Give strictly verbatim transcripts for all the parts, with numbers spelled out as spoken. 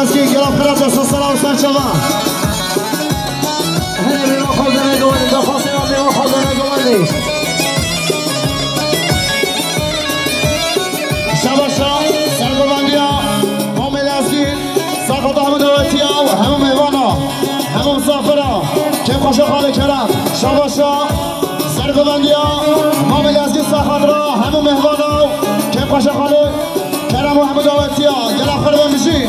Eski gela xira desta sera û ser çava. Hele mêva xwe dene guvanê, daxwazê ya mêva xwe dene guvanê. Şabaşa, sergovendiya Mamê Lezgî, saxata hemû dawetiya û hemû mêvana, hemû misafira, kêfxweşa xalê Kerem. Şabaşa, sergovendiya Mamê Lezgî, saxat ra hemû mêvana, kêfxweşa xalê Kerem û hemû dawetiya, gela xwe re bijî.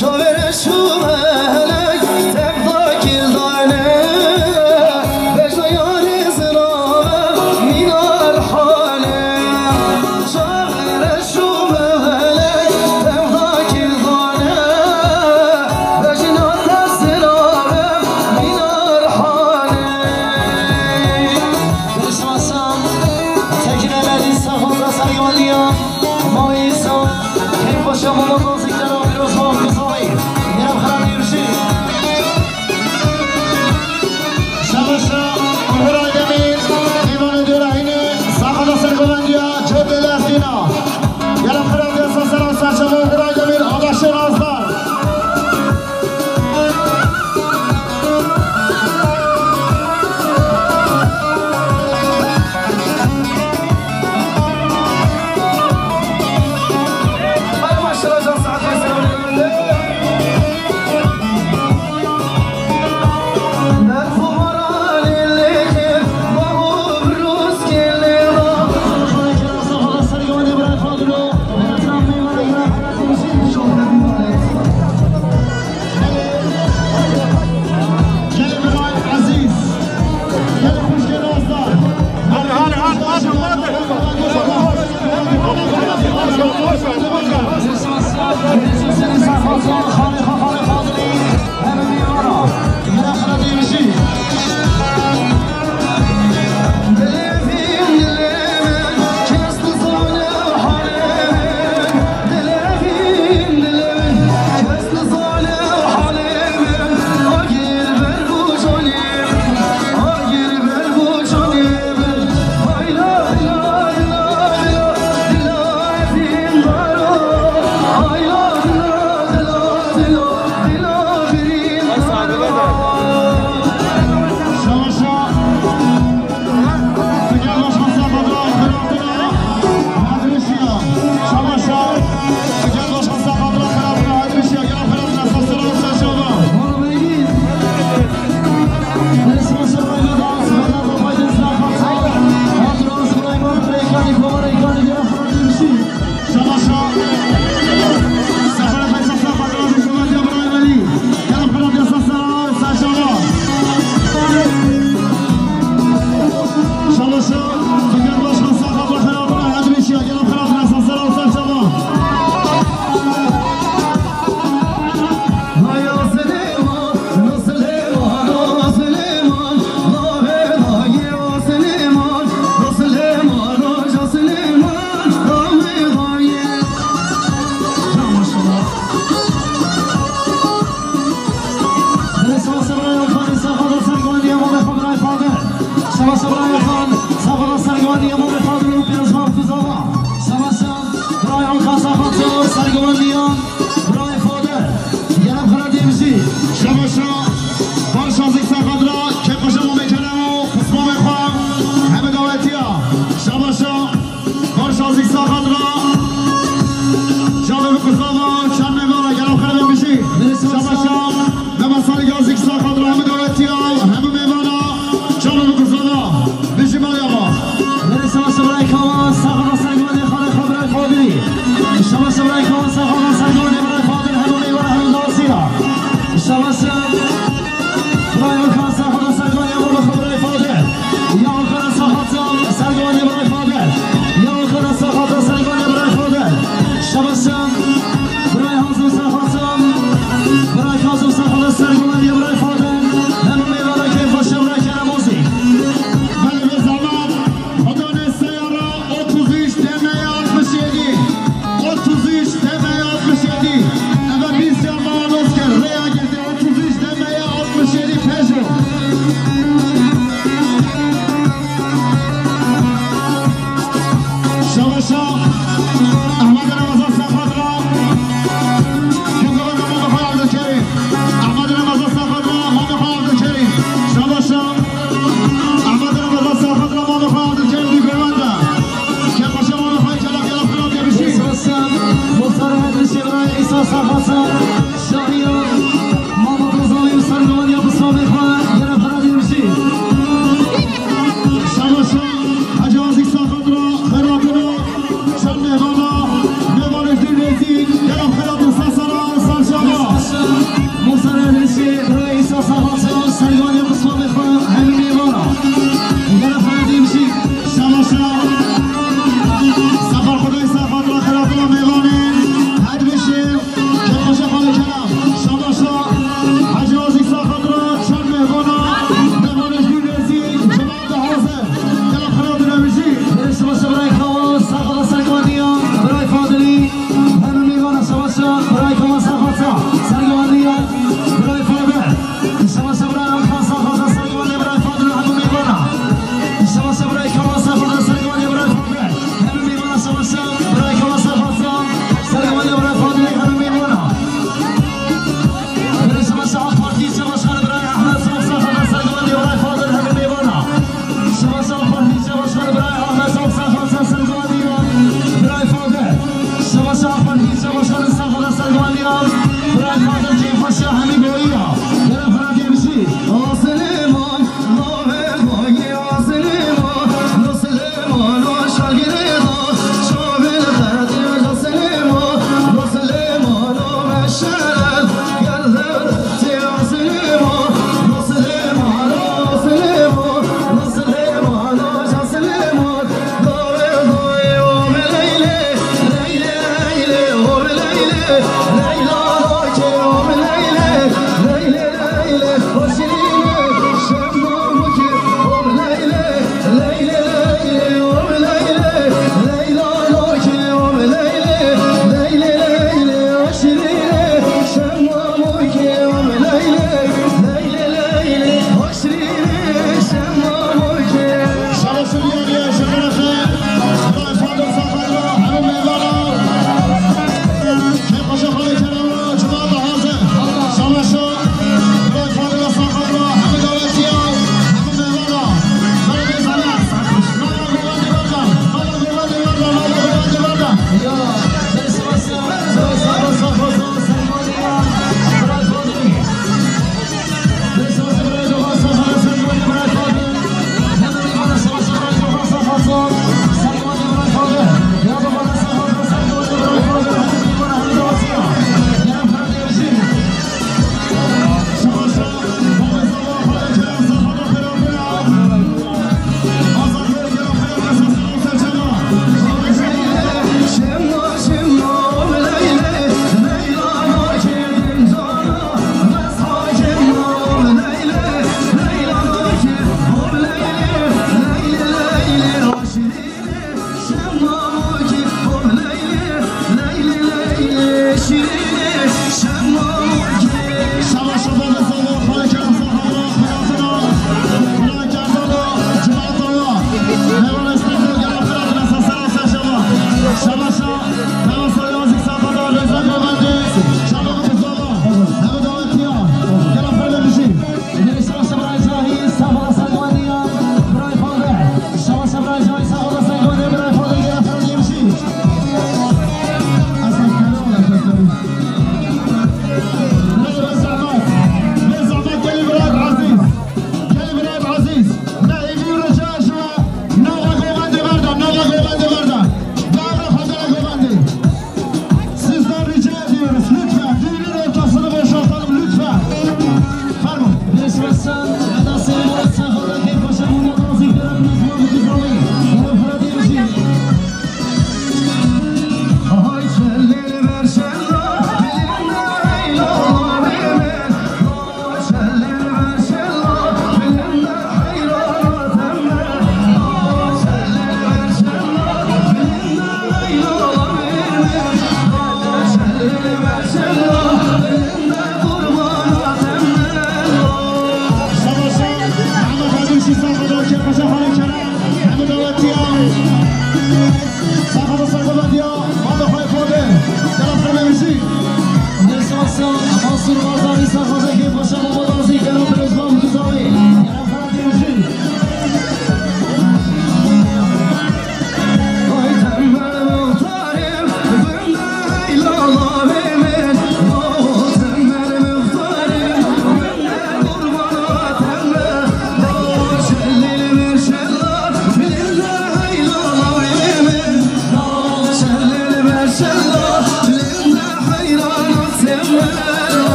Şaverê şûmelek tevda kildane, bejna yarê zirave mînar hane. Şaverê şûmelek tevda kildane, bejna te zirave mînar hane. Şima şan, Tekin Emedî, saxata sergewaniya Mayîsa, hêk paşa mala nazik dera pîroz wan kuzavî. Yine xira nêvşî. Şabaşa, Ugur Aydemir, Dîvanê Dêrahînê, saxata sergovendiya Cedê Lezgîna. Yine xira desta sera û serçava Ugur Aydemir, Adaşê Razdar. Şabaş Birayê Xan, saxata sergivandiya Mamê Fadil û pîrozvan kuzava. Şabaş Birayê Xan, saxata sergivandiya Birayê Fadil. Yene xira dêvşî. Şabaş Barşa zik saxat ra, kêfxweşa Mamê Kerem û qismamê xwe. Heme dawetiya. Şabaş Barşa zik saxat ra. Çavê bi kuzava, çend mêvana, gelo xira dêvşî. Şabaş Mema Salî ya zik saxat ra, heme dawetiya, heme mêvana. Çavê bi kuzava. Bijî Meryema. Şabaş Birayê Kawan, saxata sergivanê xalê xwe Birayê Fadilî. Şabaş Birayê Kawan, saxata sergivanê Birayê Fadil, hemû mêvana, hemû dawetiya. Şabaş Birayê Okan, saxata sergivanê hemû xwe Birayê Fadil. Ya Okan, saxata sergivanê Birayê Fadil. Ya Okan, saxata sergivanê Birayê Fadil. Şabaş Birayê Hazim, saxata Birayê Ehmed Ramazan Sefadra. Kevgava Ramazan Abdülkerim. Ehmed Ramazan Sefadra, Mamê Abdülkerim. Şabaşa. Ehmed Ramazan Sefadra, Mamê Abdülkerim di Goyanda. Kevbaşa Mamê Celal Gelap Kral Gebişi. Muhtar Medri Şevray İsa Sefadra. Şahiyan. Mamê Rozali Serdivan ya Bislamê Xwe. Gelap Kral Gebişi. Şabaşa. Hacı Azik Sefadra. Xeratino. Çend mêvana, mêvanê jî nêzî, gera xelat û sesera, serşama. Musa Rêdişî, Reîsa Saxato, sergivanê qismê xwe, hemî mêvana. Gera xelatê jî, şabaşa. Sefer Xwedayê Saxato, xelatê mêvanê, her bişê. Kêfxweşe xalê kelam, şabaşa, Hacı Azik Saxato, çend mêvana, mêvanê jî nêzî, cemaat hazir. Gelap xelat û nebijî. Gelê şabaşa birayê Kawa, Saxato sergivandiya, birayê Fadilî, hemî mêvana şabaşa, birayê Kawa Saxato, sergivandiya, birayê Fadil. Şabaşa birayê Alkan Saxato, sergivandiya, birayê Fadil, hemî mêvana. Şabaşa birayê Kawa Saxato, sergivandiya, birayê Fadil. Hemî mêvana şabaşa, birayê Kawa Saxato, sergivandiya, birayê Fadil, hemî mêvana. Şabaşa AK Partî, şabaşa birayê Ehmed Saxato, sergivandiya, birayê Fadil, hemî mêvana. Şabaşa Partî Başkanı Birayê Ahmet Aksaxato sergivandiya Birayê Fadil. Şabaşa Partî Başkanı Saxato sergivandiya Birayê Fadil, kêfxweşiya hemî goyiya. Gelê Fadil Gebişî. Asiliman, navê goyî Asiliman, Asiliman, şagirê da, şagirê da, Asiliman, Asiliman, meşerel, gel Saxata serxwebetiya, mama xwe Fadil, gela firme mijî. Nêrsa Mansur Barzanî, saxata kê paşa mama dazî, gela pirozbam duzawî, gela firme mijî.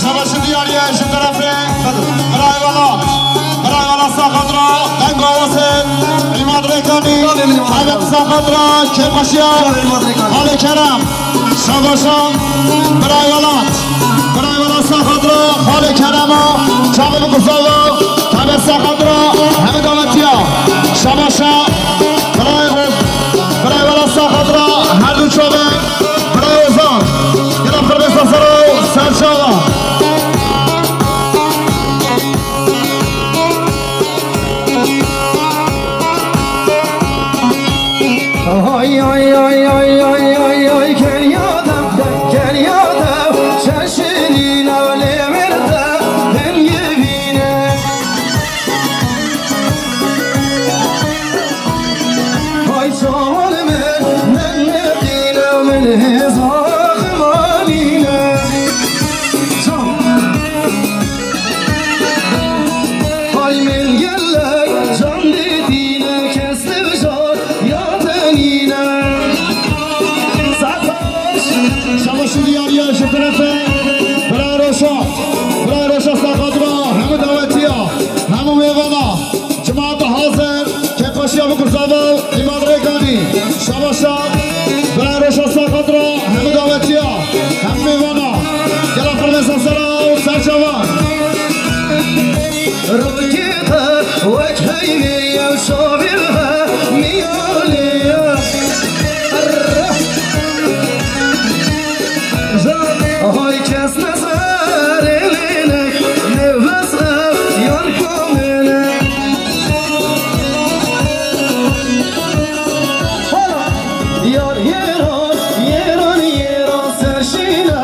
Şabaşi diyariye ji terefê birayê welat. Birayê welat Saxatra, Deng Awazê, Îmad Rêkanî, Taybet Saxatra, Kêpaşiya, Halê Kerem. Şabaşa, birayê welat. Birayê welat Saxatra, Halê Kerema, çavê min quzava, Taybet Saxatra, hemî davetiya. Şabaşa, birayê, birayê welat Saxatra, her du çavê. Bravo Zan. Yine Firdevsa Sero, Serçava. Oy, oy, oy, oy, oy, oy, oy, gel ya dem, gel. Şabaş û diyariya ji terefê Birayê Roşa, Birayê Roşa Saqatra, hemû dawetiya, hemû mêvana, cemaata hazir, kêfxweşiya bikin zava û Îmad Rêkanî. Şabaşa Birayê Roşa Saqatra, hemû dawetiya, hemû mêvana, gela xirmê sesera û serçavan. Rokê te wek heynê yew çavê ve miyalê ye. Hay kes nezerê lênek, nêvez ev yan komêne. Yar yêran, yêran, yêran ser şîne,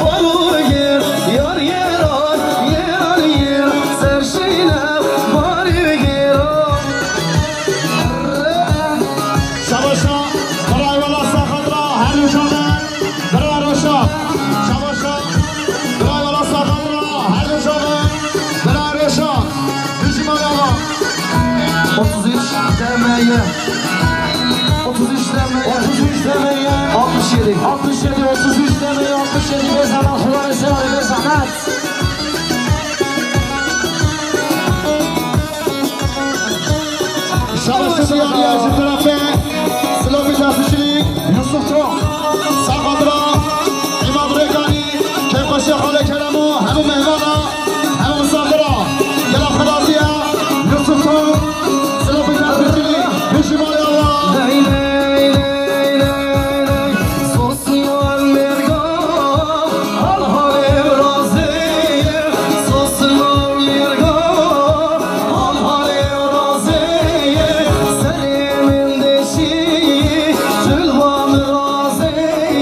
baro gêr. Yar yêran, yêran, yêran ser şîne, baro gêr. Şabaşa, Birayê Wela Saqatra, her nişan e. Birayê Roşa, Şabaşa, Birayê Wela Saqatra, her nişan e. Birayê Roşa, Dijî Malava. Otuz üç D M Y. Otuz üç D M Y. Otuz üç D M Y. Altmış yedi. Altmış yedi, otuz üç D M Y, altmış yedi. Bê zehmet, Xudanê sê warê, bê zehmet. Şabaş û diyariya ji terefê Silopî Tesîçlî, Yusuf Tom, Saqatra, Îmad Rêkanî, kêfxweşiya xalê Kerem û hemû mêvana, hemû misafira. Gela xelatî ye, Yusuf Tom, Silopî Tesîçlî, Dijî Malava. Ley, ley, ley, ley, ley. Sosnal mêrga, hal halê razê ye. Sosnal mêrga, hal halê razê ye. Serê min deşî, cilva min razê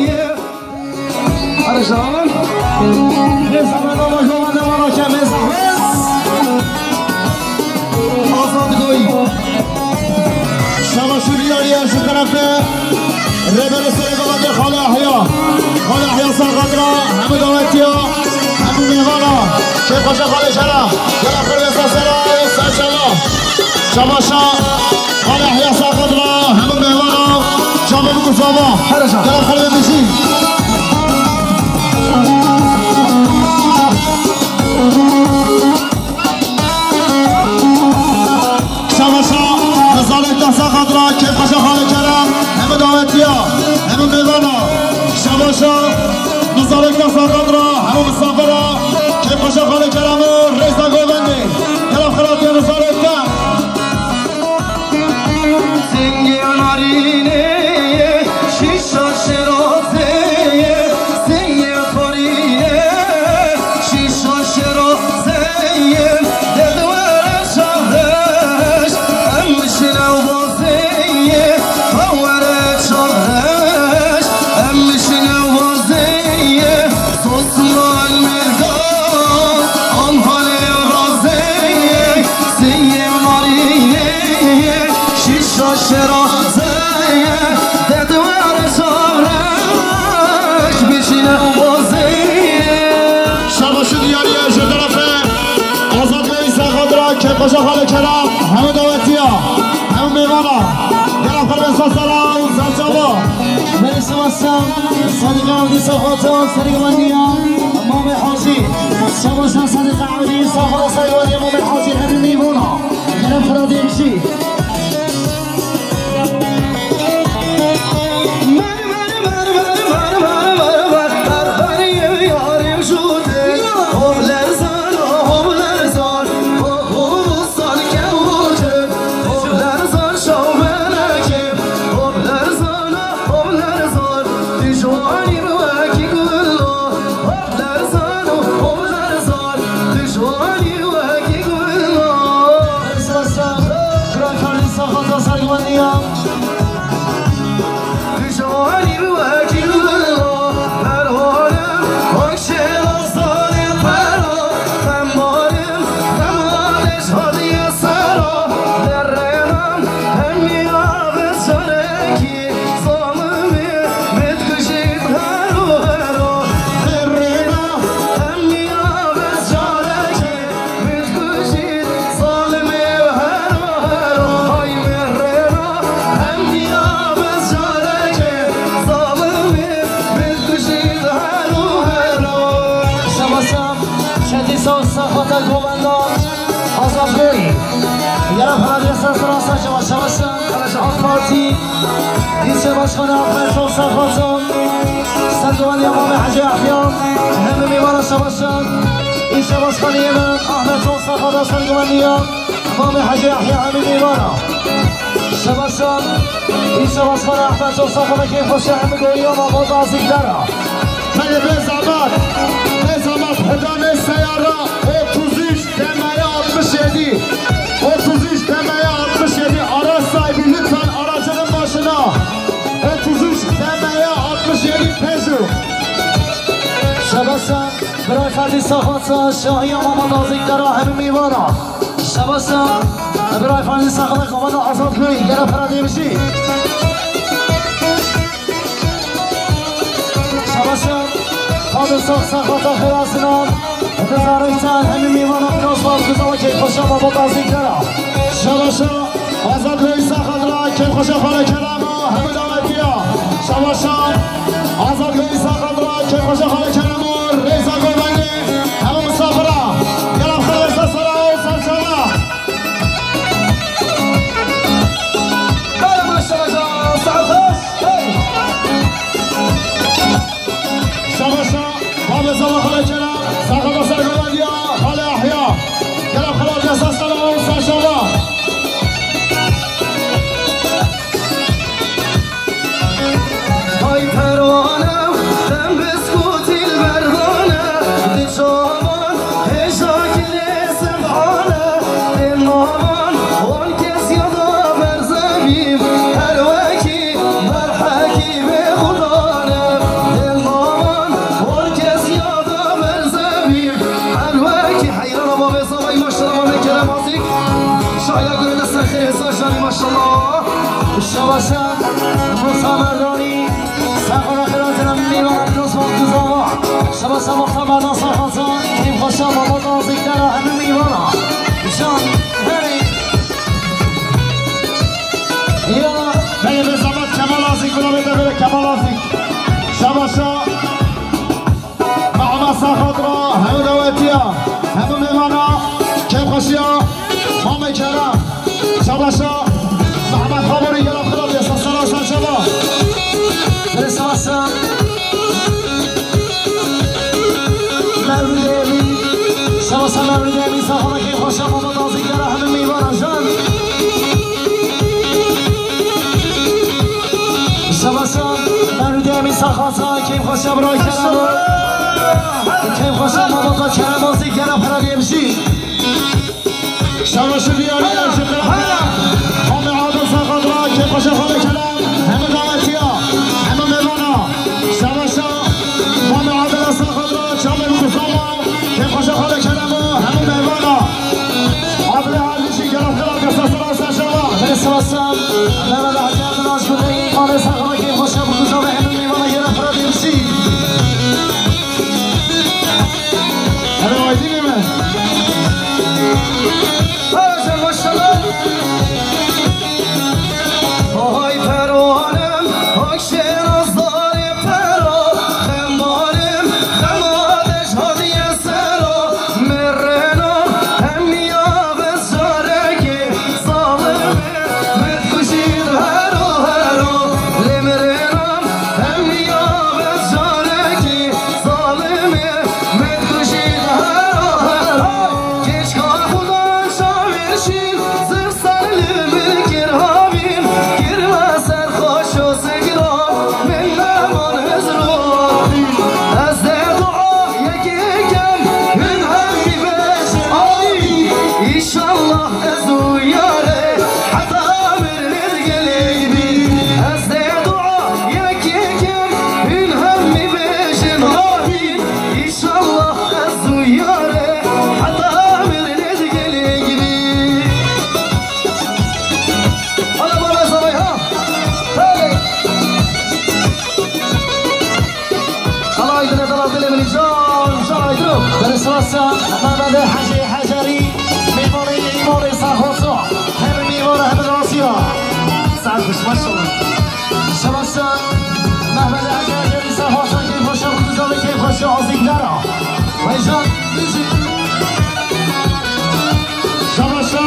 ye. Hadi canım. Ne zaman ama, zaman ne var, hakem ne zaman? Azad Goy. Şabaş û diyariya ji terefê Rêberê Serê Govendê Xalê Ehya. Xalê Ehya Saqatra, hemû dawetiya, hemû mêvana. Kêfxweşa Xalê Kera. Gela xirvê sesera, serçava. Şabaşa Xalê Ehya Saqatra, hemû mêvana. Çavê bikin zava. Gela xirvê Dijî. Şabaşa, nizarek te Saqatra, kêfxweşa Xalê Kerem, hemû dawetiya, hemû mêvana. Şabaşa, nizarek te Saqatra, hemû misafira, kêfxweşa Xalê Kerem û rêza govendê. Gela xelatî ye nizarek te. Singê narînê, şîşa şêrazê, singê xorînê, şîşa şêrazê, dê di were çavreş, em bişine wazê, ha were çavreş, em bişine wazê. Sosnal mêrga, Anhalê razê, siyê marînê, şîşa şêrazê, dê di were çavreş, bişîne wazê. Şabaş û diyariye ji terefê Azad Bey Saqatra, kêfxweşa Xalê Kerem, hemû dawetiya, hemû mêvana. Gela xwe rêza sera û serçava. Berê şima ser, Sadiq Evdî Safata, Sadiq Wendiya, Mamê Hacî. Şabaşa Sadiq Evdî Safata, Sadiq Wendiya, Mamê Hacî, her nîvona. Gela xwe rêza dî. Gera Belediyesi'ne sırası şabaş şabaş. Şabaş AK Parti. İlçe Başkanı Ahmet Çolsakat'ın. Serdivan Yamami Hacı Yahya. Hem mimara şabaş. İlçe Başkanı Yemen Ahmet Çolsakat'a serdivan ya. Yamami Hacı Yahya hem mimara. Şabaş. İlçe Başkanı Ahmet Çolsakat'a keyf hoş hem goyuyor ama bu da ziklara. Beni rezamat. Rezamat. Hıdanı seyara. Otuz üç. Demeye altmış yedi. Otuz üç demeye altmış yedi. Araç sahibi lütfen aracının başına. Otuz üç demeye altmış yedi Peugeot. Şabaşa, Biray Ferdi Saxatsa, Şahiya Mama Dazikdara, hemi mîvana. Şabaşa, Biray Ferdi Saxatsa, Komanda Azad Köy, gera para demişi. Şabaşa, Fadil Sax, Saxata Xirasina. Dizarîtan hemî mîvana Piroz Bal Guzava Keyfxweşa Baba Tazîkdara. Şabaşa Azad Reîsa Xadra Keyfxweşa Xale Kerema hemî davetiya. Şabaşa Azad Reîsa Xadra Keyfxweşa Xale Kerema Reîsa Govenî hemî misafira. Gela xelesa sera û serçava. Bere maşallah can, saet xweş. Hey. Şabaşa, Babê Zava Xalê Kerem, Serxada Sergovendiya, Xalê Ehya. Kerem Xalê Desta Selaman Serşava. Tay perwane, dem biskutîl berdane, di çavan hêja kilê sebhane, ê navan wan kes ya da berzevîm, her wekî Berhekî vê xudan e, dil navan, hor kes ya da berzevî. Her wekî heyrana ma vê zavayî maşallah ma vê kerem azîk. Şaya gure de ser xêr hêza janî maşallah. Şabaşa, Musa Merdanî, Sefara Xêra Kerem, Mîvan Abdullah Zava. Şabaşa, Musa Merdan Sarxaza, Keyfxweşa, Mama Dazîk, Dera, hemî Mîvana. Can, herî. Ya, beyê Bezamat Kemal Azik, bila bê devê Kemal Azik. Şabaşa, Mehmet Saxat ra, hemû dawetiya, hemû mêvana, kêfxweşiya, Mamê Kerem. Şabaşa, Mehmet Xaborî, gela xira bê, sasana, saçava. Bê sasa. Mevlidê Emîn, şabaşa Mevlidê Emîn, saxana keyfxweşa, Mama Dazîkdara, hemî mîvana can. Şabaşa Mevlidê Emîn, saxasa, keyfxweşa, bira Kerem. Keyfxweşa, Mama Kerem, Dazîkdara, para dêmşî. Şabaşa diyarî, şabaşa. Hemî Adil Saxat ra, keyfxweşa, Xalê Kerem. Hemî dawetiya, hemî mêvana. Şabaşa, Mamê Adil Saxat ra, Çamê Kuzama, keyfxweşa Xalê Kerem, hemî mêvana. Adil Erdîşî, gela xira, desta sera, saçava. Bê sasa, Mehmet Hacı Adil Aşkı, Mame Saxat, keyfxweşa, Kuzama, hemî mêvana, gela xira, dêmşî. Hemî aydî nîme. Hadi maşallah. Hay perwanem, ak şêra zarê pera, xembarim, xema dej hadiye sera, merena, hemiya ve zareke, zalime, me dikujî hero hero, lê merena, hemiya ve zareke, zalime, me dikujî hero hero. Keçka xudan şaverşîn, zir ser li min kir havîn, kir me ser xweş û zigira, min neman hizr û havîn. Ez dê dua yekê kem, hûn hemî bêjin amîn. Înşallah ez û yare heta mirinê di gelê bîn. Ez dê dua yekê kem, hûn hemî bêjin amîn. Înşallah ez û yare heta mirinê di gelê bîn. Hala bana zavay ha. Hey! Hala aydın et, hala dilê min can, can aydın. Beni sırası Mehmet Hacı Haceri, meyvanı, meyvanı sarhoşu. Hem meyvanı hem de rasiya. Sarhoş, maşallah. Şabaşa Mehmet Hacı Haceri, sarhoşu, keyfxweşa, bu güzel keyfxweşa, azîkdara. Vay can, müzik. Şabaşa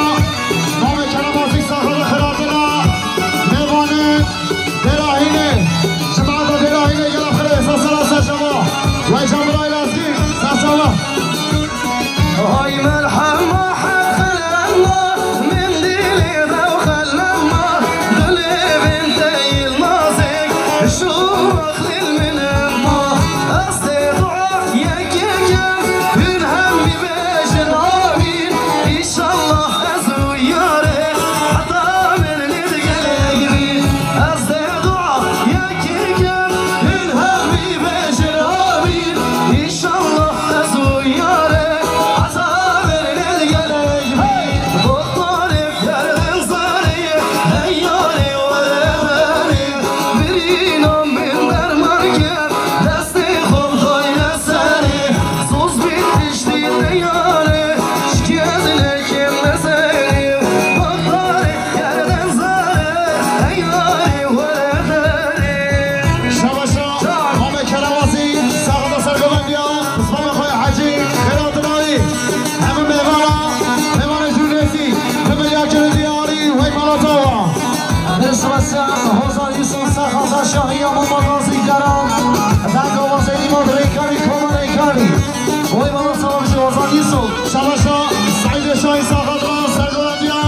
Vay bala, selav ji Ozan Yusuf. Şabaşa Saîdê Şahî Saxat ra sergovendiya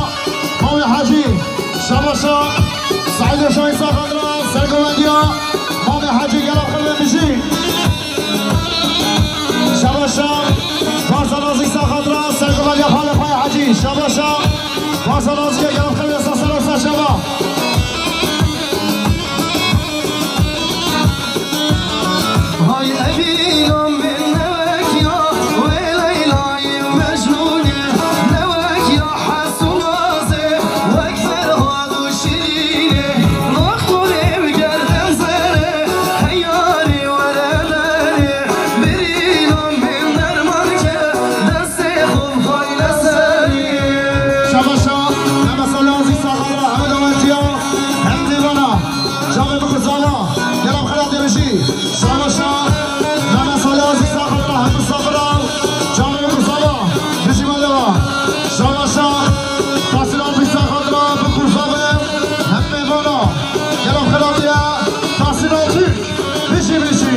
Mamê Hecî. Şabaşa Saîdê Şahî Saxat ra sergovendiya Mamê Hecî, gela xelê mijî. Şabaşa Barsa Nazî Saxat ra sergovendiya xalê xwe yê Hecî. Şabaşa Barsa Nazî, gela xelê sa sera sa şeva. Hay evîna min ne wek ya wê Leylayê Mecnûnê, ne wek ya Hesûn Nazê, wek Ferhad û Şirînê, doktorê bi gerdim zerê, heyarê were derê, birîna min derman ke, destê xwe bixayne serê. Şabaşa, Mehmet Salih Azîz Saxat ra hemû dawetiya, hemû mêvana. Camê bikir zava, gela bi xêr hatî bijî. Şabaşa, Mehmet Salih Azîz Saxat ra hemû safira. Camê bikir zava, bijî me deva. Şabaşa, Tahsîn Alpî Saxat ra bikir zava, hemû mêvana. Gela bi xêr hatî, Tahsîn Alpî, bijî, bijî.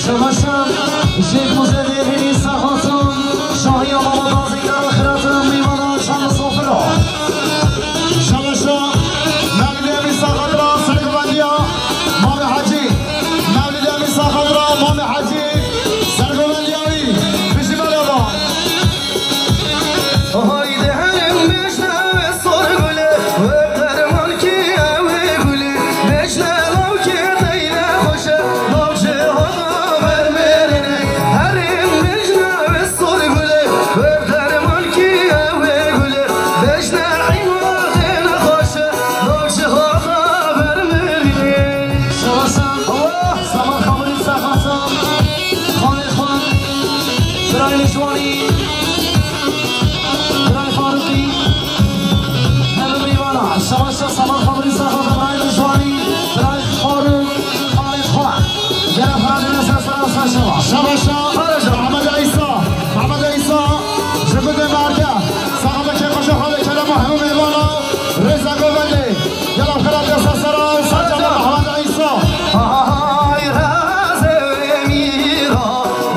Şabaşa Şêx Muzedê Hênî Saxatun, şahiya Mama Dazî Kara Xiratin, mîvana çand sofira. Şabaşa Mevlidê Emîn Saxat ra sergovendiya Mamê Hecî. Mevlidê Emîn Saxat ra Mamê Hecî, sergovendiya wî. Bijî merhaba. Haydi herin bêjne wê sor gulê, wê dermankî ew ê gulê. Bêjne lawkê teyne xweş e, law cihada bermêrîne. Herin bêjne wê sor gulê, wê dermankî ew ê gulê. Bêjne îma teyne xweş e, law cihada bermêrîne. Şabaşa, Allah, Saman Xamirî Saxata, xalê xwe, birayê Ciwanî. Birayê Farûqî, hemû mêvana, şabaşa Saman Xamirî Saxata, birayê Ciwanî, birayê Farûq, xalê xwe. Gela xwe hatî ser sera ser şeva. Şabaşa Mehmet Îsa, Mehmet Îsa, ji gundê Merge, Saxata kêfxweşa xalê Kerema, hemû mêvana, rêza govendê. Gela bi xêr hatî ser sera û ser çava Mehmet Îsa. Hay razê wê mîra,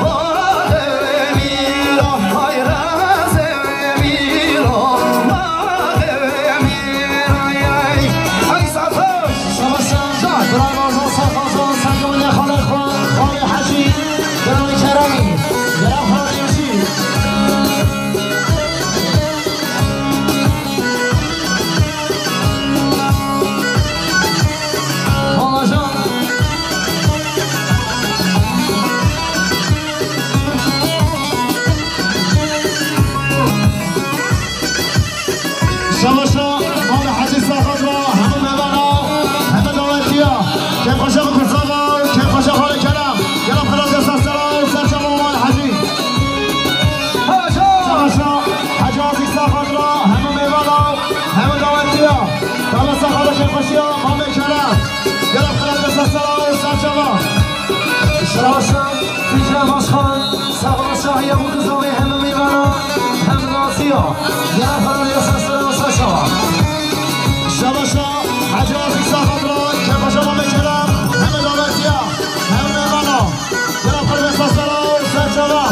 razê wê mîra, hay razê wê mîra, razê wê mîra, ay, ay, Saxo. Şabaşa, bira Nazan Saxo, Saxo, sergovendiya xalê xwe, xalê Hecî, Keremî Keremî. Gela bi xêr hatî bijî. Şabaşa Mamê Hecî Saxat ra hemû mêvana, hemû dawetiya. Kêfxweşa bi kursava, kêfxweşa xalê Kerem. Gela bi xêr hatî ser sera û ser çava Mamê Hecî. Şabaşa Hecî Azîz Saxat ra hemû mêvana, hemû dawetiya. Dama Saxata kêfxweşiya Mamê Kerem. Gela bi xêr hatî ser sera û ser çava. Şabaşa Fikret Başkan, Saxata şahiya bû dizavê hemû mêvana, hemû naziya. Gela bi xêr hatî ser sera û ser çava. Şabaşa Hecî Azîz Saxat ra, kêfxweşa Mamê Kerem, hemû dawetiya, hemû mêvana. Gela bi xêr hatî ser sera û ser çava.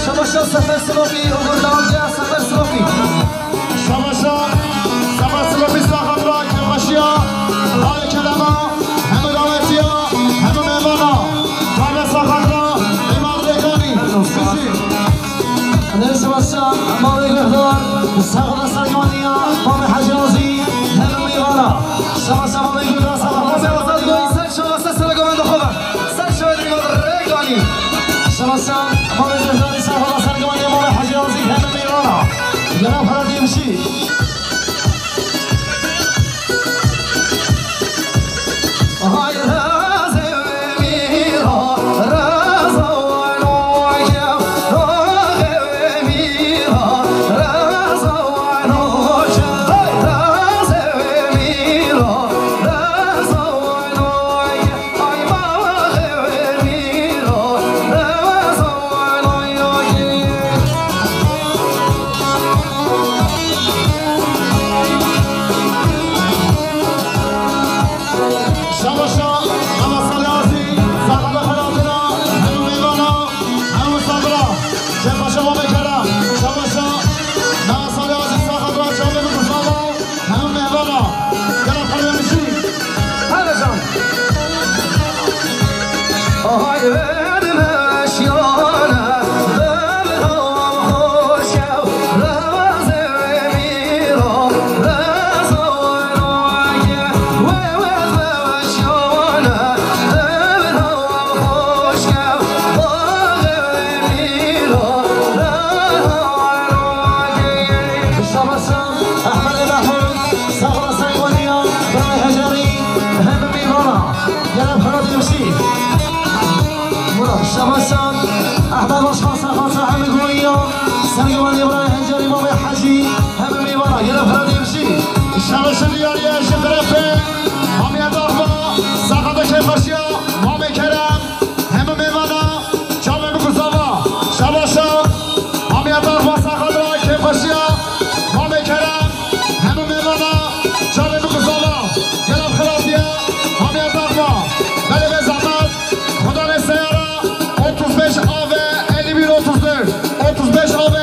Şabaşa Sefer Silopî, Ogur Dawdiya, Sefer Silopî. Şabaşa Sefer Silopî Saxat ra, kêfxweşiya xalê Kerema, hemû dawetiya, hemû mêvana. Dame Saxat ra, Îmam Rêkanî. Bijî. Şabaşa Mamê Guhdar, Saxata sergovendiya Mamê Hecî Azî, hemû mêvana. Şabaşa Mamê Guhdar, Saxata sergovendiya. Ser çava, ser sera govenda xwe ve. Ser çava govenda Rêkanî. Şabaşa Mamê Guhdarî, Saxata sergovendiya Mamê Hecî Azî, hemû mêvana. Gela bi xêr hatî bijî. Hay razê wê mîra, raza wano ke, razê wê mîra, raza wano ke. Hay razê wê mîra, raza wano ke. Ay, baba, wê mîra, raza wano ke. Başkan, Ehmed Başkan, Serkan Sahemi Gonya, Sergivan İbrahim Heceri, Mamê Hecî, hemî mêvana, gelin xelatê bişî. Şemişin diyariye ji terefê Mamê Darba, Serkan Kêfxweşiya, Mamê Kerem, hemî mêvana, çavê bikuzava, şemişa, Mamê Darba, Serkan Kêfxweşiya, Mamê Kerem, hemî mêvana, çavê bikuzava, gelin xelatiye, Mamê Darba, belê bê zehmet, Xwedanê seyara otuz beş A V elli bir otuz dört. Otuz beş A V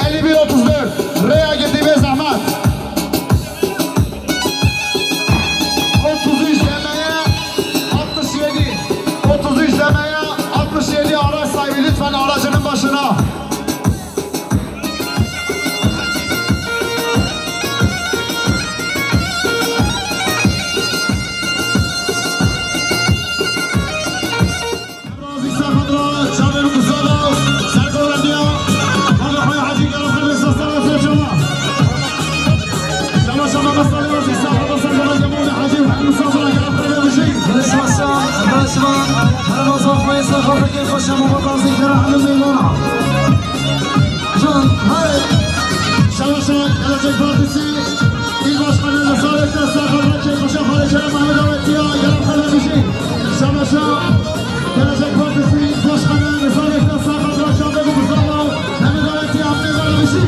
elli bir otuz dört. Rêya girtî bê zehmet. Otuz üç D M Y altmış yedi. Otuz üç D M Y altmış yedi, araç sahibi lütfen aracının başına. Razî Serhat ra, çavên Musa da, sergorendiya, Hacı Hacı Hacı Kerem Hacı Sasana Sasana. Şama şama mesele razî Serhat da, sergorendiya Mevlid Hacı Hacı Musa da, Kerem Hacı Hacı. Resmasa, resma, hermasa, faysa, faysa, faysa, şama razî Kerem Hacı Sasana. Can, hayır. Şama şama, Gelecek Partisi, İl Başkanı Mesarek Desta, Hacı Paşa, Hacı Kerem Mehmet Avetiya, Kerem Hacı Hacı. Şama şama. Gelecek Partisi Başkanı Mesarek Desta, Hacı Çağatay Mustafa, Mehmet Avetiya, Mehmet Avetiya.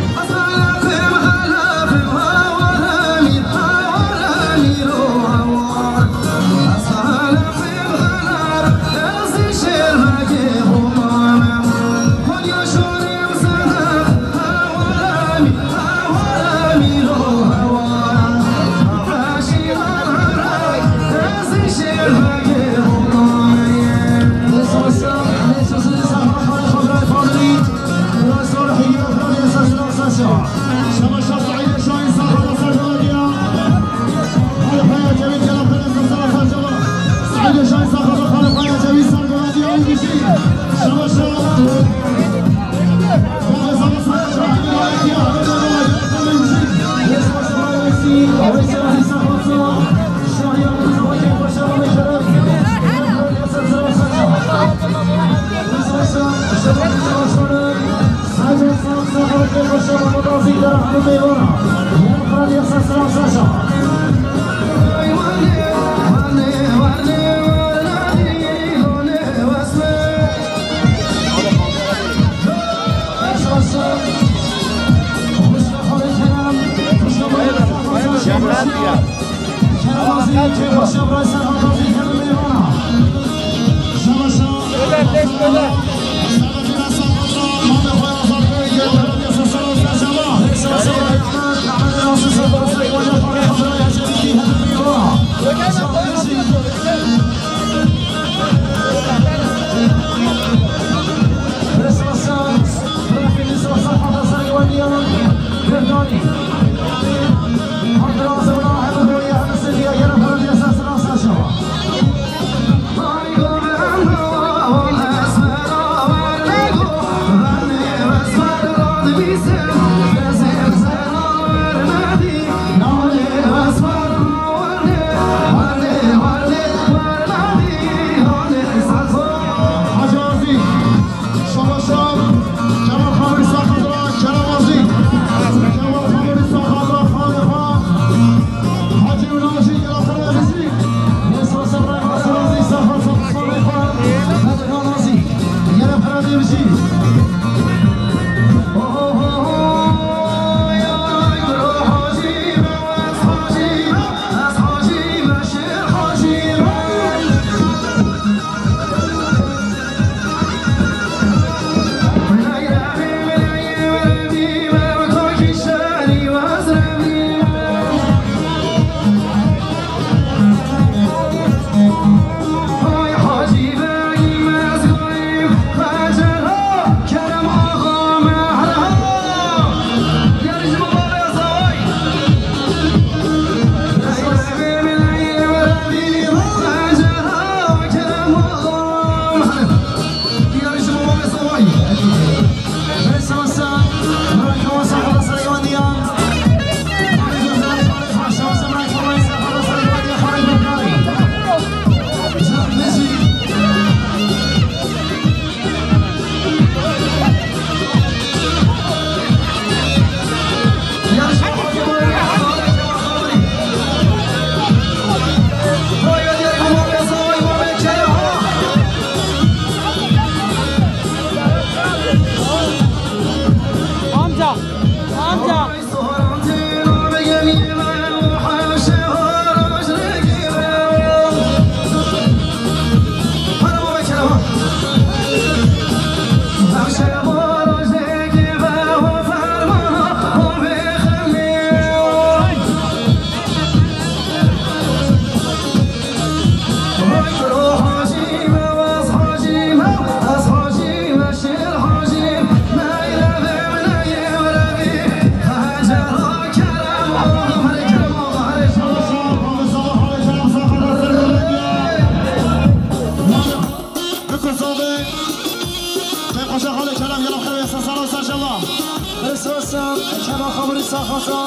Abrî saxata,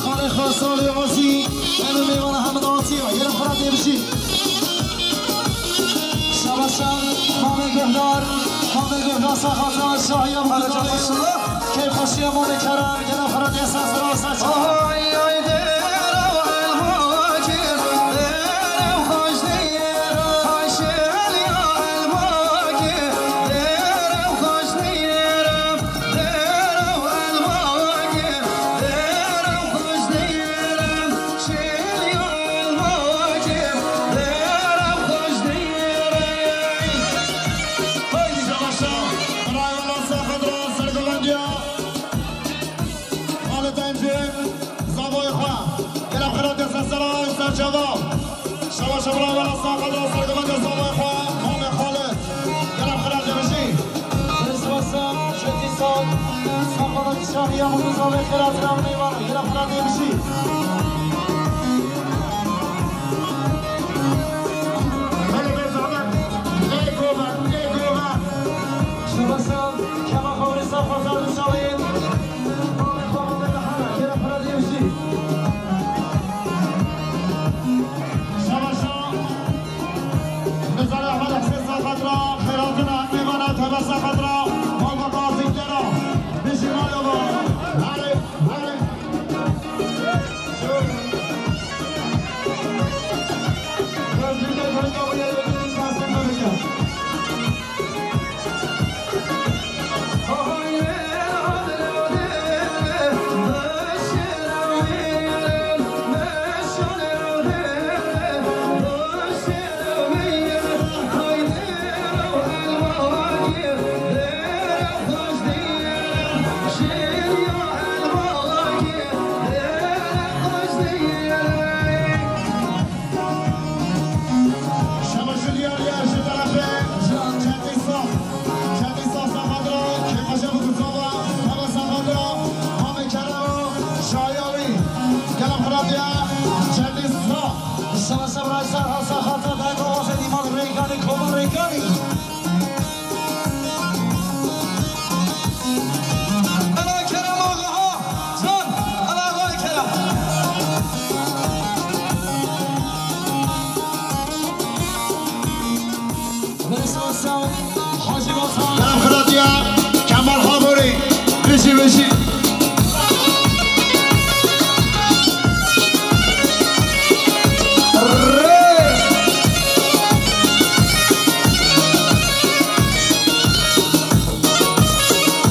xalê xwe salê azî, em ê mêvana hemû dawetî, gelek xwe ra tê bijî. Şabaşa, mamê guhdar, mamê guhdar saxata, şahiya bu keyfxweşiya mamê kerem, gelek xwe ra tê ser sera ser. Ay, ay, dera elmakê, dera xweş dera, ay, şeliya elmakê, dera xweş dera. Şabaş, bravo, Hasan Xadra, sergivendê zavayê xwe, mamê Xalid. Gelek xira dibijî. Destbasa, Şekî Sal, Saxada Şahiya, Murtuzavê xira, xira meyvan, gelek xira dibijî. Hele be zahmet, lê goven, lê goven. Şabaş, Kemal Xabrî, Saxada Şahiya. Mamê xwe, mamê Lehana, gelek xira dibijî. Şabaşa. Nizar Ehmed Husên Saxatra, xêratina mêvana tebesa xatra, malbata Zîngera. Bijî malê we. Herê, herê. Gözlükte gönde bu yere bir insan sınırı. Şabaş diyar ya, ji terefê Çetî Saf. Çetî Saf Safadra, kêfxweşe bi guzava, baba Safadra, mamê Kerem û şahiya wî. Gelek xira diya, Çetî Saf. Şabaş Ebra Sar, Hasa Xata, Dayma Wazê, Dîman Rêkanî, Koma Rêkanî. Ela Kerem axa, can, ela axa Kerem. Veysel Sağ, Hacı Vatan. Kerem Xiratiya, Kemal Xaborî, bijî, bijî. Rê.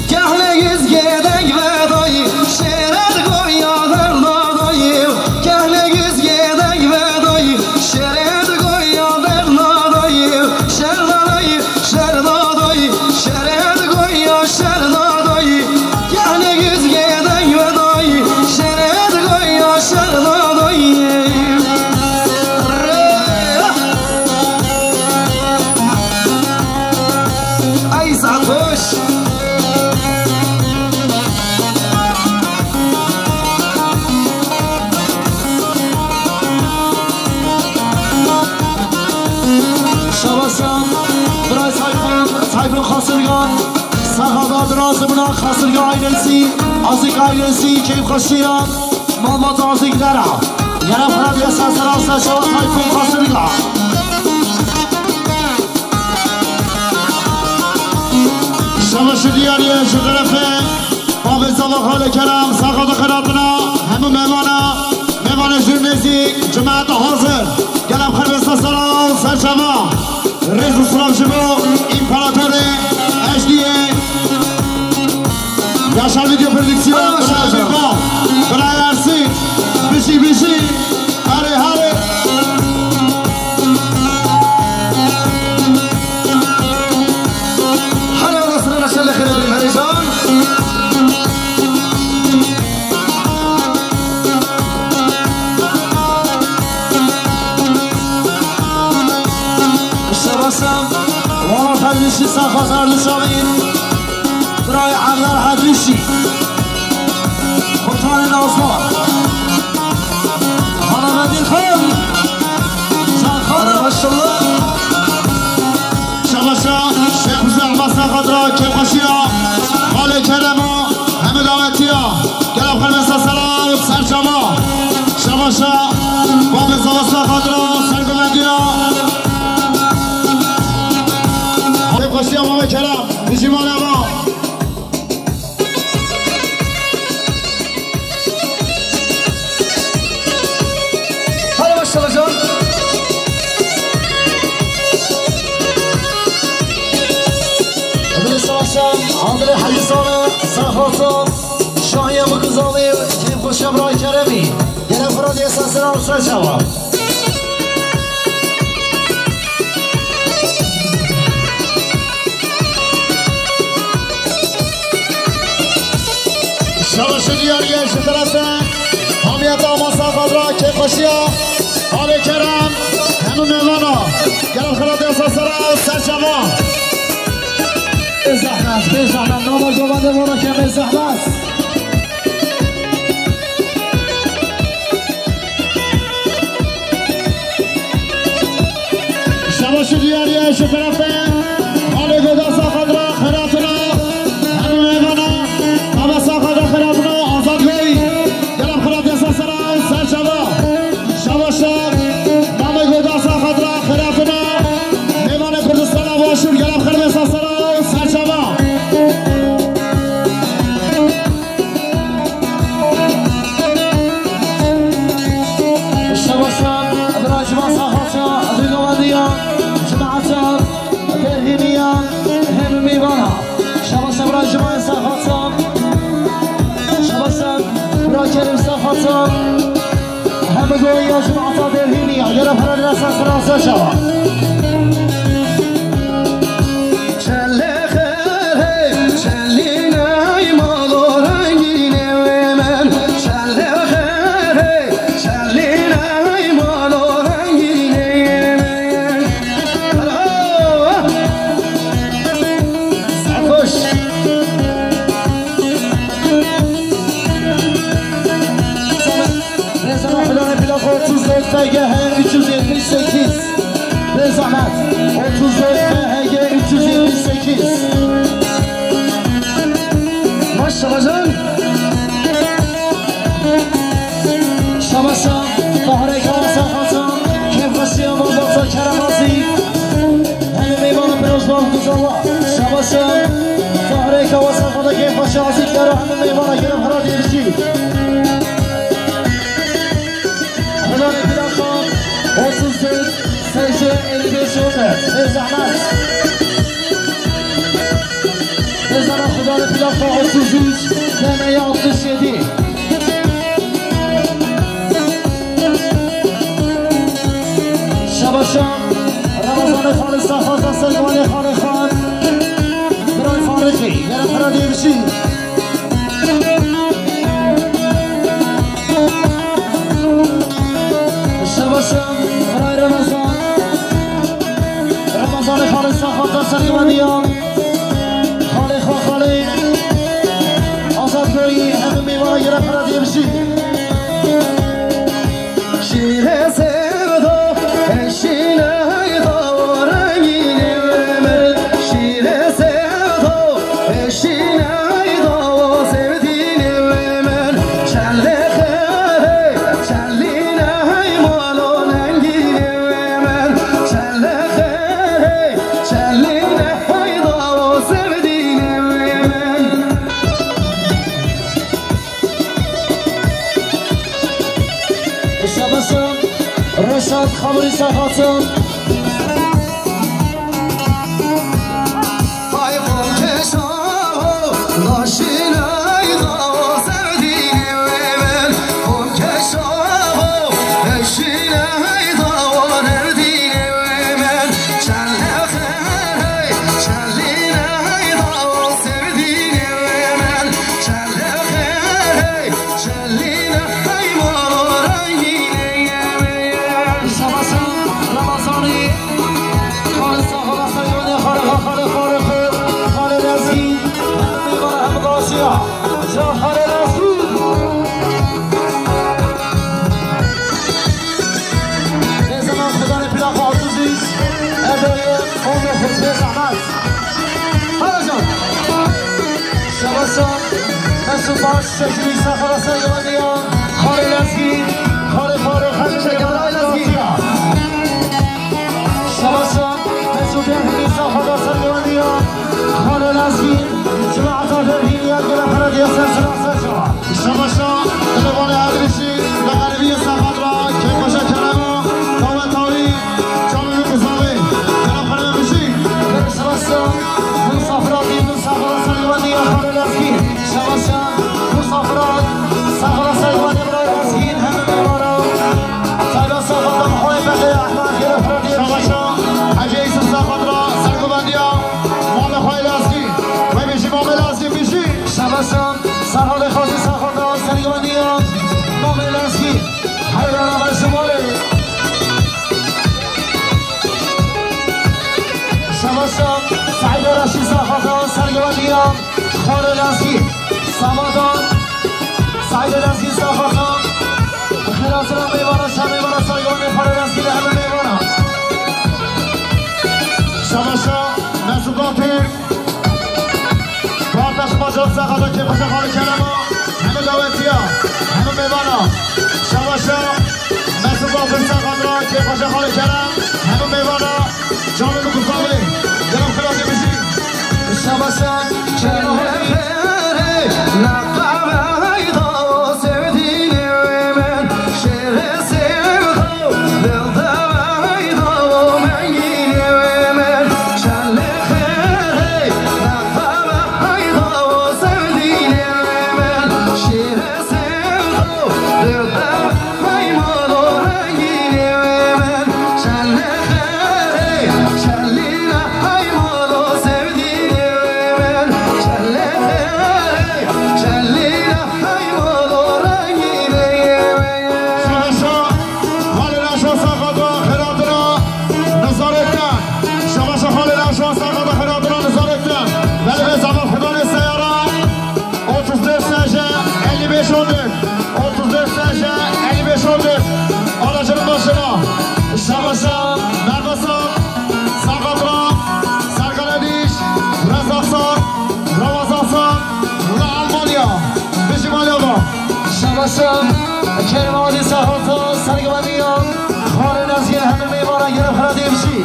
Kehle yüz gedek vedayı, şeret goya dernadayı. Kehle yüz gedek vedayı, şeret goya dernadayı. Şerdadayı, şerdadayı, şeret goya şerdadayı. Kehle yüz gedek vedayı, şeret goya şerdadayı. Ay Satoş. Şabasa, bira Sayfun, Sayfun Xasırgan, Sahada Drazımına Xasırgan ailesi, Azik ailesi, keyif kaşıyan. Malbat Azik Dera. Yere Fırat Yasa Sarasa Şava Tayfun Kasırga. Şavaşı diyar ye şu tarafı. Babê Zava Xalê Kerem, Saxada Xeratına, hemû mêvana, mêvanê jûr nêzîk, cemaeta hazir. Gelem xerbê sesera, serçava. Rêz û silav ji bo împaratorê H D A. Yaşar Video Prodüksiyon, Yaşar Bira Bîrba, Bira Yarsî, bijî, bijî, harê, harê. Harê, Allah sırrına şerle xêre birin, herê can. Şebaşa, Walat Hedrîşî, Safa Zerdişavî, Biray Evdar Hedrîşî, Komutanê Nazma, Xanavendî Xan, Can Xan, maşallah. Şebaşa, Şêx Hüseyin Abbas Safa Dra, Kêfxweşiya, Xalê Kerema, hemû dawetiya, gel Şahiye Mukuzalî, kêfxweşiya bira Keremî. Gele Firatê Sesera û Serçava. Şabaş û diyariye ji terefê hamiyeta masa xadra kêfxweşiya. Alê Kerem, hemû mêvana. Gele Firatê Sesera û Serçava. Bê zehmet, bê zehmet. Nama govendê vana ke bê zehmet. Şabaş û diyariye ji terefê Xalê Goda Saxadra xiratina. Hemû mêvana. Xalê Saxadra xiratina. Azad Bey. Gele Firatê Sesera û Serçava. Şabaş e. Namê Goda Saxadra xiratina. Mêvanê Kurdistana Başûr, gele Firatê Sesera û Serçava. Şabaş e. Bira cima Saxaça, bira govendiya, cemaata, berhîniya, hemû mêvana. Şabaş e bira cima Saxaça. Şabaş e bira Kerim Saxaça. Hemû goya cemaata derhînî ya, gele Firatê Sesera û Serçava. Çelê xêr hey, çelî ney malo rengînê wê min. Çelê xêr hey, çelî ney malo rengînê wê min. Bravo! Serxweş. Rêzana Xwedane plaka otuz dört F G H üç yüz yetmiş sekiz. Bê zehmet. Otuz dört F H G üç yüz yetmiş sekiz. Maşallah can. Şabaşa, Tahirê Kawasa Xasan, kêfxweşiya malbata Kerem Azî. Hemî mêvana piroz bal guzala. Şabaşa, Tahirê Kawasa Xasan, kêfxweşiya Azî Kera, hemî mêvana Kerem Xira Dêrjî. Xidane plaka otuz dört S J elli beş on dört. Bê zehmet. Rêzana Xidane plaka otuz üç D M Y altmış yedi. Şabaşa Ramazanê Xalê Saxata Servanê Xalê Xan. Biray Farikî, gele Xira Dêrjî. Şabaşa Biray Ramazan. Ramazanê Xalê Saxata Servanê ya. Xalê xwe xalê. Azad Goyî, hemî mêvana gele Xira Dêrjî. Şîrê sevda, eşîney dawa rengînê wê min. Şîrê sevda, eşîney dawa sevdînê wê min. Çelê xerê, çelîney malo nengînê wê min. Çelê xerê, çelîney dawa sevdînê wê min. Şabaşa Reşat Xamrî Saxatin. Ay xomkeşa ho, laşîney dawa sevdînê wê min. Xomkeşa ho, eşîney dawa nerdînê wê min. Çelê xerê, çelîney dawa sevdînê wê min. Çelê xerê, Şabaşa Ramazanî, Xalê Saxo, Xalê Xalê, Xalê Xalê, Xalê Lezgî, hemî mêvana hemgaşiya, Can Xalê Lezgî. Rêzana Xidane plaka otuz üç, Edoyê, on dokuz, bê zehmet. Hadi can. Şabaşa, Mesut Baş, Şekil İsa Xalasa Yılanıya, Xalê Lezgî, Xalê Faruk, Xalê Lezgî. Şabaşa, Mesut Şekil İsa Xalasa Yılanıya, Xalê Lezgî, Cemaata Derhîniya Gele Belediye Serçe Serçe. Şabaşa, Telefonê Erdrîşî, li xeribiyê Saxat ra, kêfxweşa Kerema, daweta wî, Canî Kizavê, Kerem Xerê Bijî. Şabaşa, Musafira Dîn, Musafira Serîwanî ya Xalê Lezgî. Şabaş Samadan, Saîdê Lezgî Saxatan, xêratina mêvana, şa mêvana, sergivanê xalê Lezgî li hemî mêvana. Şabaşa, Mesut Altun, Bartaş Macal Saxatan, kêfxweşa xalê Kerema, hemî dawetiya, hemî mêvana. Şabaşa, Mesut Altun Saxatan, kêfxweşa xalê Kerem, hemî mêvana. Canê min ku sağ bê. Gelo xelatê bijî. Şabaşa, Kerem Hafîz. Şabaşa, xalê Raşa Saxata, xêratina Nizarettin. Şabaşa, xalê Raşa Saxata, xêratina Nizarettin. Belê be zaman Xudanê seyara. Otuz dört S J elli beş on dört. Otuz dört S J elli beş on dört. Aracının başına. Şabaşa, Merve Sağ, Saxatra, Serkan Ediş, Rezak Sağ, Ramazan Sağ, la Almanya. Bijî Almanya. Şabaşa, Kerim Adî Saxata, sergiveniya. Xalê Nezgîn hemî mêvana gelo xelatê bijî.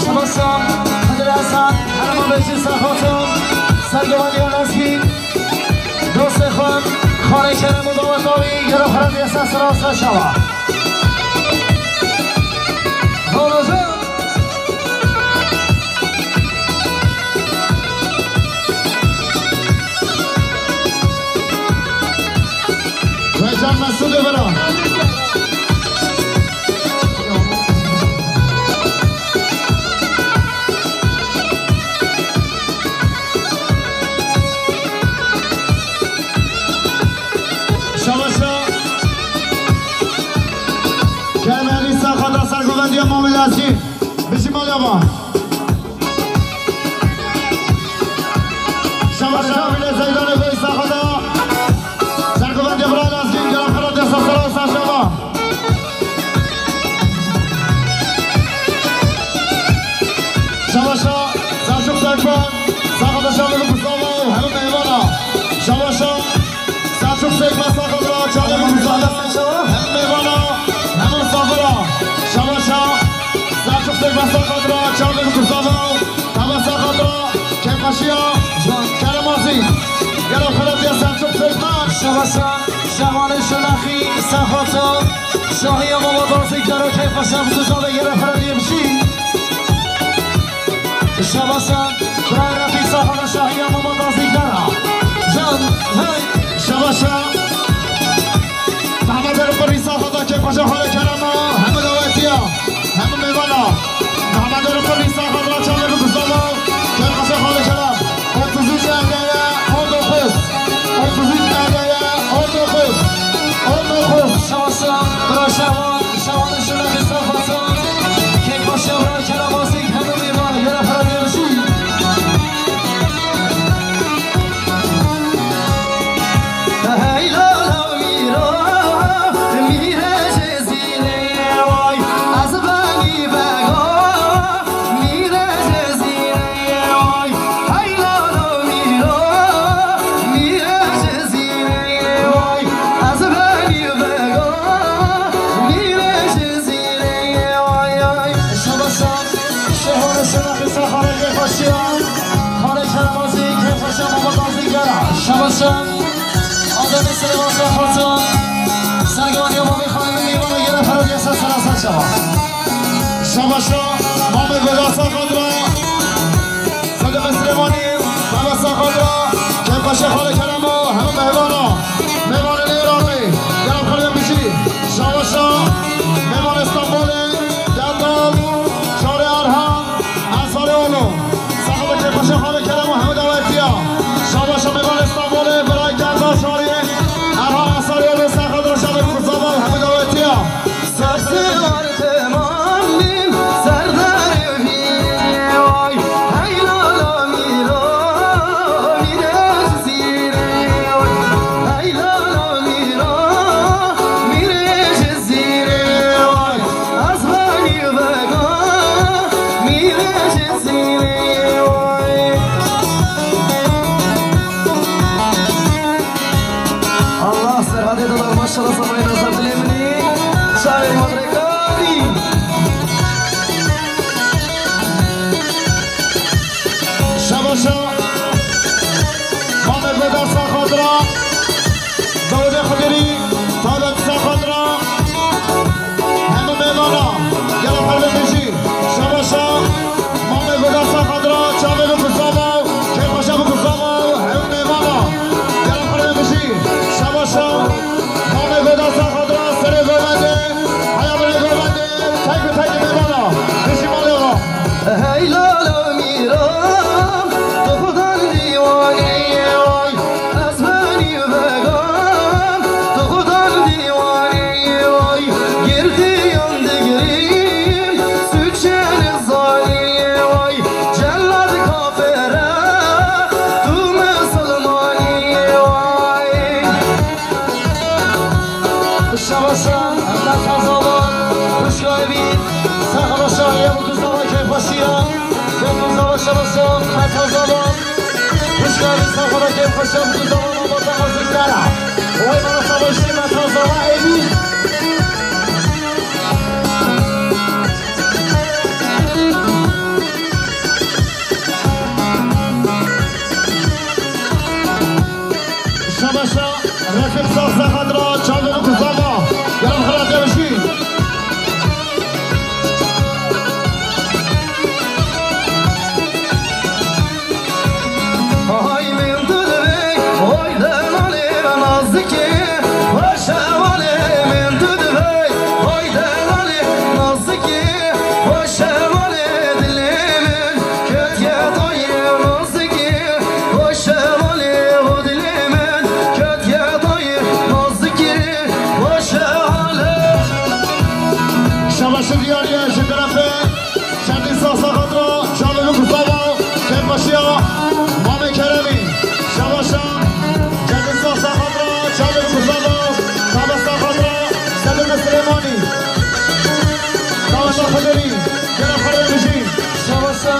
Şabaşa, Xedir Esen, herema Beşîr Saxatan, sergiveniya Nezgîn, dostê xwe, xalê Kerem û daweta wî, gelo xelatê ser sira ser şava. Balacan. Ve Can Mesut Ömer'a. Şabaşa. Kemalî Saxata sergovendiya Mamê Lezgî. Bijî Malava. Şabaşa Amîne Zeydanê Bey Saxata. Sergovendiya Bira Lezgî. Gelo xelatê ser sira ser şava. Şabaşa Selçuk Sekban, Saxata şamê min bi sava û hemû mêvana. Şabaşa Selçuk Sekban Saxatra, çavê min bi sava. Hemû mêvana, hemû misafira. Şabaşa Selçuk Sekban Saxatra, çavê min bi sava. Tava Saxatra, kêfxweşiya Kerem Azî. Gelo xelatê Selçuk Sekban. Şabaşa Şabanê Şonaxî Saxata. Şahiya Mama Dazî gelo kêfxweşa bi tu çavê gelo xelatê bijî. Şabaşa, Bira Refîk Saxana Şahiya Mama Dazî gera. Can, hey. Şabaşa. Mehmet Erpirî Saxata kêfxweşa xalê Kerema. Hemû dawetiya. Hemû mêvana. Mehmet Erpirî Saxata çavê min bi sava. Kêfxweşa xalê Kerem. Otuz üç elli on dokuz. Otuz üç elli on dokuz. On dokuz. Şabaşa, Bira Şaban. Şabanê Şonaxî Saxata. Kêfxweşa Bira Kerem Azî, hemû mêvan, gelo xelatê bijî. Hey lala mîra, mîre Cezîrê, way, ez benî vega, mîre Cezîrê, way. Hey lala mîra, mîre Cezîrê, way, ez benî vega, mîre Cezîrê, way, ay. Şabaşa, Şehane Şenaxî Saxara kêfxweşiya. Xalê Kerem Azî kêfxweşiya Mama Dazî gera. Şabaşa, Ademê Silêman Saxata. Sergivaniya Mamê Xanimê mêvana gelo xelatê ser sira ser şava. Şabaşa, Mamê Goda Saxatra. Sedemê Silêmanî, Mehmet Saxatra, kêfxweşê xalê Kerema, hemû mêvana, mêvanê Iraqê, gelo xelatê bijî, şabaşa, mêvanê Stenbolê, Dendal, Şarê Erhan, Ensarê Olo, Saxata kêfxweşê xalê Kerema, hemû dawetiya, şabaşa mêvanê Stenbolê, Biray Kerda Şarê, Erhan Ensarê Olo, Saxata şabaşa Mustafa, hemû dawetiya. Serdar Temanîn, Serdar Evîn. Şabaşa. Mamed Vedat Saxadra. Dawudê Xidîrî. Talat Saxadra. Hemû mêvana. Gela xerbe bijî. Şabaşa. Mamed Vedat Saxadra. Çavê bikin sava. Kêfxweşa bikin sava. Hemû mêvana. Gela xerbe bijî. Şabaşa. Mamed Vedat Saxadra. Serê govendê. Heya binê govendê. Tek bi tek mêvana. Bijî malê xwe. Hey lala mîran, tu xudan dîwanê ye way. Ez benî vegam, tu xudan dîwanê ye way. Girdiyan digirim, suçe nizanî ye way. Cellad kafir e, tu misilmanî ye way. Şabaşa, Mehmet Hazalon, xuşka evî, Saxabaşa, ya bu kuzava keyfbaşiya, bu kuzava şabaşa, Mehmet Hazalon, xuşka evî, Saxaba keyfbaşiya, bu kuzava mabata xozikdara. Oy bana savaşi, Mehmet Hazalon, evî. Şabaşa, Refîq Sax Saxadra, çavê min kuzava, gelam xira tevşî. Ay min tu divê, oy delalê nazikê, paşa walê min tu divê, oy delalê nazikê, paşa walê dilê min, ketiye dayê nazikê. Paşa walê o dilê min, ketiye dayê nazikê, paşa walê. Şabaşi diyariye ji terefê Şerdî Sax Saxadra, çavê min kuzava, keyfbaşiya Mamê Keremî. Şabaşa, Şerdî Sax Saxadra, çavê min kuzava, Kaba Saxadra, Sedîqê Silêmanî. Kaba Saxaderî, gela xerê bijî. Şabaşa,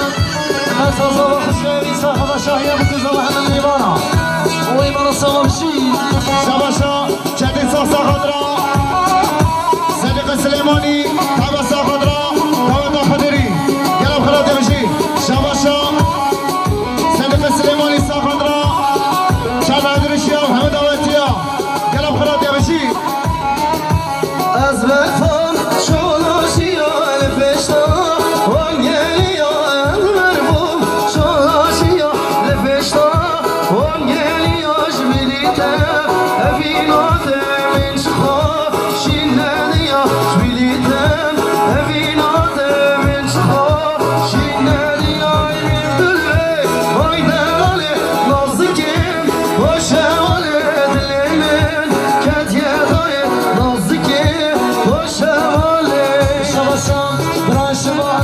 Mehmet Hazalon, xuşka evî, Saxaba Şahiya, bu kuzava hemû mêvana. Oy bana sava bijî. Şabaşa, Çetîn Sax Saxadra, Sedîqê Silêmanî, Kaba Saxadra, Daweta Xidîrî. Gelam xira tevşî. Şabaşa, Sedîqê Silêmanî Saxadra, Çavê Dirişiya, hemû dawetiya. Gelam xira tevşî. Ez berfam çolaşiya li pêşta, wan geliya ez berfam çolaşiya li pêşta, wan geliya ji bilî te, evîna te min çixa şîn nediya, ji bilî te, evîna te min çixa şîn nediya, ey min dilê, vay delalê, nazikê. Paşa walê dilê min, ketiye dayê nazikê, paşa walê. Şabaşa, bira şivan,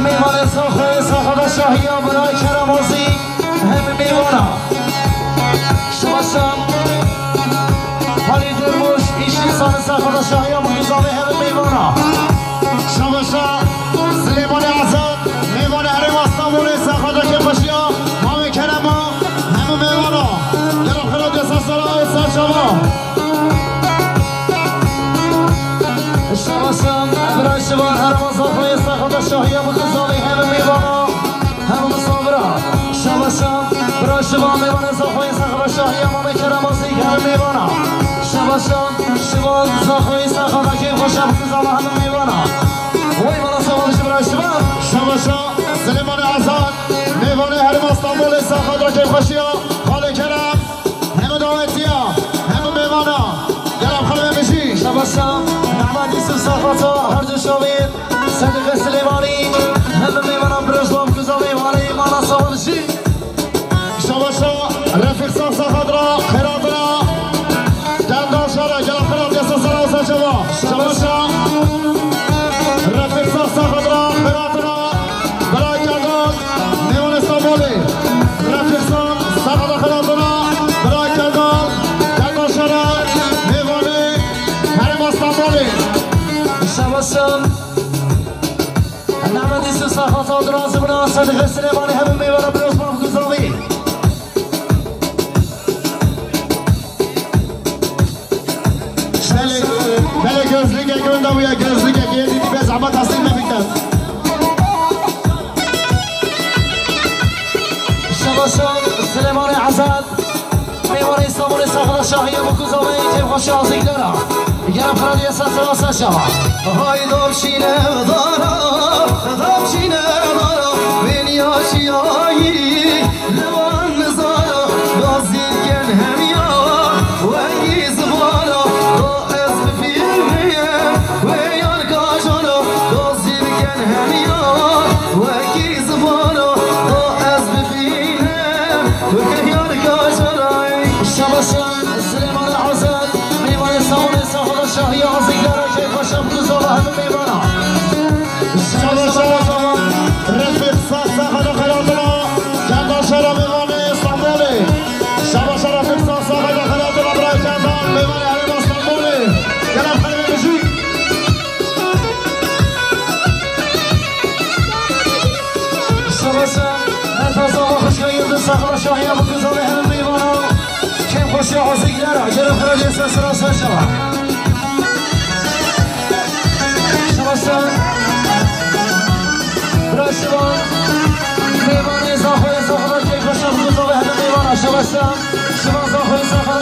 mêvanê Saxoyê Saxada Şahiya, bira Keramazî, hemî mêvana. Şabaşa, Halî Durmuş, îşî sanê Saxada Şahiya, bu kuzavê hemî mêvana. Şabaşa, Silêmanê Azad. Mêvanê Herêma Stenbolê Saxada Kêfxweşiya, Mamê Kerema, hemû mêvana. Gelo xira desa sera û ser çava. Şabaşa, bira şivan Herêma Zaxoyê Saxada Şahiya, bu kuzavê hemû mêvana, hemû misafira. Şabaşa, bira şivan mêvanê Zaxoyê Saxada Şahiya, Mamê Kerema Zîk, hemû mêvana. Şabaşa, şivan Zaxoyê Saxada Kêfxweşa, bu kuzava hemû mêvana. Oy bana sava bijî bira şivan. Şabaşa. Silêmanê Azad, mêvanê Herêma Stenbolê Saxada Kêfxweşiya, Xalê Kerem, hemû dawetiya, hemû mêvana, gelam xerê bijî. Şabaşa, Mehmet Yusuf Saxata, her du çavê, Sedîqê Silêmanî, hemû mêvana, biroj bab kuzavê, mêvana sava bijî. Şabaşa, Refîq Sax Saxadra, xêratira. Kendal şara, gela xira desa sera û ser çava. Şabaşa. Refîq Sax Saxadra, xêratira. Bira Kendal, mêvanê Stenbolê. Refîq Sax Saxada xêratira. Bira Kendal, Kendal şara, mêvanê Herêma Stenbolê. Şabaşa. Nehmet Yusuf Saxata, Duran Zibina, Sedîqê Silêmanî, hemû mêvana, biroj bab kuzavê. Paşa Silêmanê Ezad, mêvanê Îstanbulê Saxla Şahiye Bukuzovê, kêfxweşiya azîkdara. Gera Fradiyê Sesra Seşava. Hayda bişîne dara, da bişîne dara, vêniya şiyayî, li van nizara, gazî dikin hemiya, wekî zivana, da ez bifîlmiyim, wê yan kajana, gazî dikin hemiya, wekî zivana, da ez bifîlmiyim, wekî yan kajana. Şabaşa Silêmanê Azad, mêvanê Saxla Şahiye azîkdara, kêfxweşiya Bukuzova hemî mêvana. Şabaşa Refîq Sasa xwe xelatira, Kenda Şera mêvanê Stenbolê. Şabaşa Refîq Sasa xwe xelatira, bira Kenda mêvanê herêma Stenbolê. Gelek xelê bijî. Şabaşa Refîq Sasa xwe xişka Yildiz Saxla Şahiye Bukuzova hemî mêvana. Kêfxweşiya azîkdara, gelek xelê ser sera ser şava. Şabaşa. Bira Şivan. Mêvanê Zaxoyê Saxla kêfxweşiya Bukuzova hemî mêvana. Şabaşa. Şivan Zaxoyê Saxla